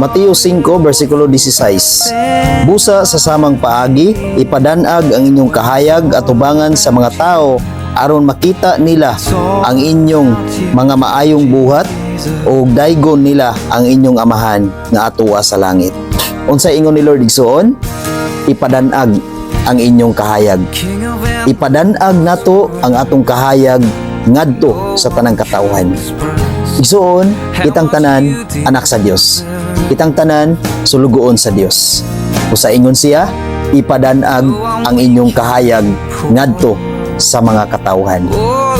Mateo 5 versikulo 16. Busa sa samang paagi, ipadanag ang inyong kahayag atubangan sa mga tao aron makita nila ang inyong mga maayong buhat ug daygon nila ang inyong Amahan nga atoa sa langit. Unsa ingon ni Lord, igsuon? Ipadanag ang inyong kahayag. Ipadanag nato ang atong kahayag ngadto sa tanang katawhan. Igsuon, kitang tanan anak sa Dios. Kitang tanan sulugoon sa Dios. Usa ingon siya, ipadanag ang inyong kahayag ngadto sa mga katawhan.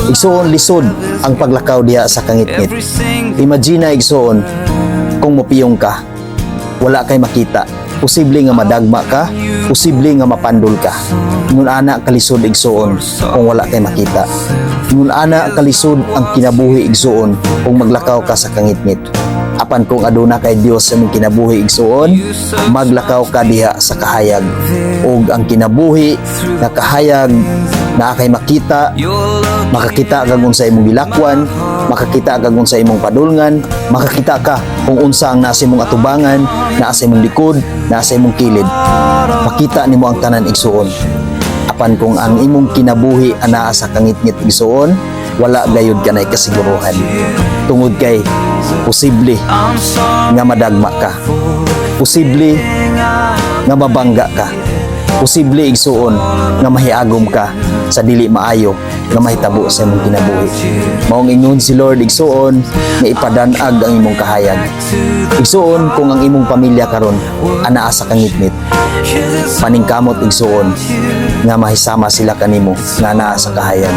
Igsuon, lisod ang paglakaw diha sa kangitngit. Imagine na, igsuon, kung mupiyong ka, wala kay makita. Posible nga madagma ka, posible nga mapandol ka. Ingon ana kalisod, igsuon, kung wala kay makita. Ingon ana kalisod ang kinabuhi, igsuon, kung maglakaw ka sa kangitngit. Apan kung aduna kay Dios sa imong kinabuhi, igsuon, maglakaw ka diha sa kahayag. Ug ang kinabuhi nga kahayag naa kay makita, makakita ka kung sa imong gilakwan, makakita ka kung sa imong padulngan, makakita ka kung unsa ang nasa imong atubangan, naa sa imong likod, naa sa imong kilid. Makita nimo ang tanan, igsuon. Apan kung ang imong kinabuhi anaa sa kangitngit, igsuon, wala gayud ka na kasiguruhan. Tungod kay posible nga madagma ka. Posible nga mabangga ka. Posible, igsuon, nga mahiagom ka sa dili maayo nga mahitabo sa imong kinabuhi. Maong ingon si Lord, igsuon, nga ipadanag ang imong kahayag. Igsuon, kung ang imong pamilya karon anaa sa kangitngit, paningkamot, igsuon, nga mahisama sila kanimo nga naa sa kahayag.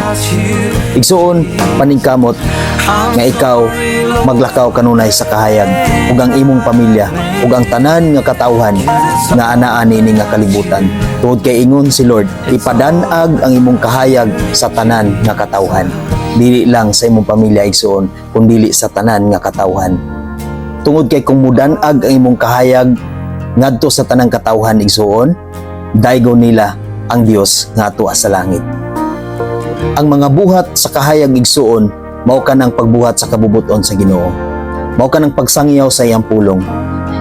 Igsuon, paningkamot nga ikaw maglakaw kanunay sa kahayag ug ang imong pamilya ug ang tanan nga katawhan nga anaa niini nga kalibutan. Tungod kay ingon si Lord, ipadanag ang imong kahayag sa tanan nga katawhan. Dili lang sa imong pamilya, igsuon, kundili sa tanan nga katawhan. Tungod kay kung mudanag ang imong kahayag ngadto sa tanang katawhan, igsuon, daygon nila ang Dios nga atoa sa langit. Ang mga buhat sa kahayag, igsuon, mao kanang pagbuhat sa kabubuton sa Ginoo. Mao kanang pagsangyaw sa iyang pulong.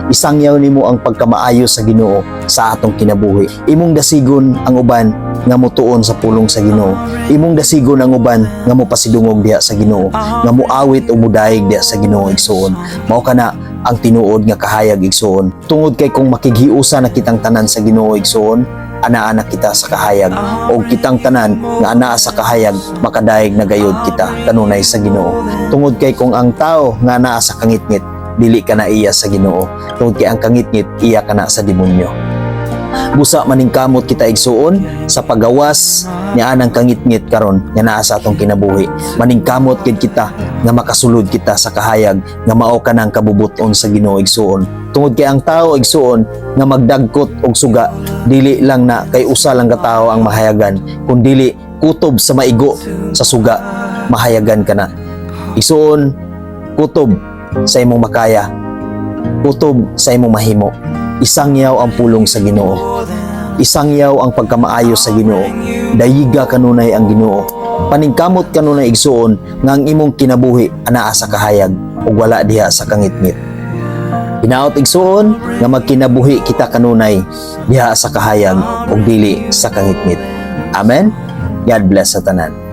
Isangyaw nimo ang pagkamaayo sa Ginoo sa atong kinabuhi. Imong dasigon ang uban nga mutuon sa pulong sa Ginoo. Imong dasigon ang uban nga mopasidungog diha sa Ginoo, nga muawit o mudayeg diha sa Ginoo, igsuon. Mao kana ang tinuod nga kahayag, igsuon. Tungod kay kung makighiusa na kitang tanan sa Ginoo, igsuon, anaa na kita sa kahayag o kitang tanan nga anaa sa kahayag, makadayeg na gayud kita kanunay sa Ginoo. Tungod kay kung ang tao nga anaa sa kangitngit, dili kana iya sa Ginoo. Tungod kay ang kangitngit, iya kana sa demonyo. Busa maningkamot kita, igsuon, sa pagawas niya anang kangitngit karon nga naa sa atong kinabuhi. Maningkamot gid kita nga makasulod kita sa kahayag nga mao kanang kabubuton sa Ginoo, igsuon. Tungod kay ang tao, igsuon, nga magdagkot og suga, dili lang na kay usa lang ka tawo ang mahayagan, kundili kutob sa maigo sa suga, mahayagan ka na. Igsuon, kutob sa imong makaya, kutob sa imong mahimo, isangyaw ang pulong sa Ginoo. Isangyaw ang pagkamaayo sa Ginoo. Dayiga kanunay ang Ginoo. Paningkamot kanunay, igsuon, nga ang imong kinabuhi anaa sa kahayag ug wala diha sa kangitngit. Hinaot, igsuon, nga magkinabuhi kita kanunay diha sa kahayag ug dili sa kangitngit. Amen. God bless sa tanan.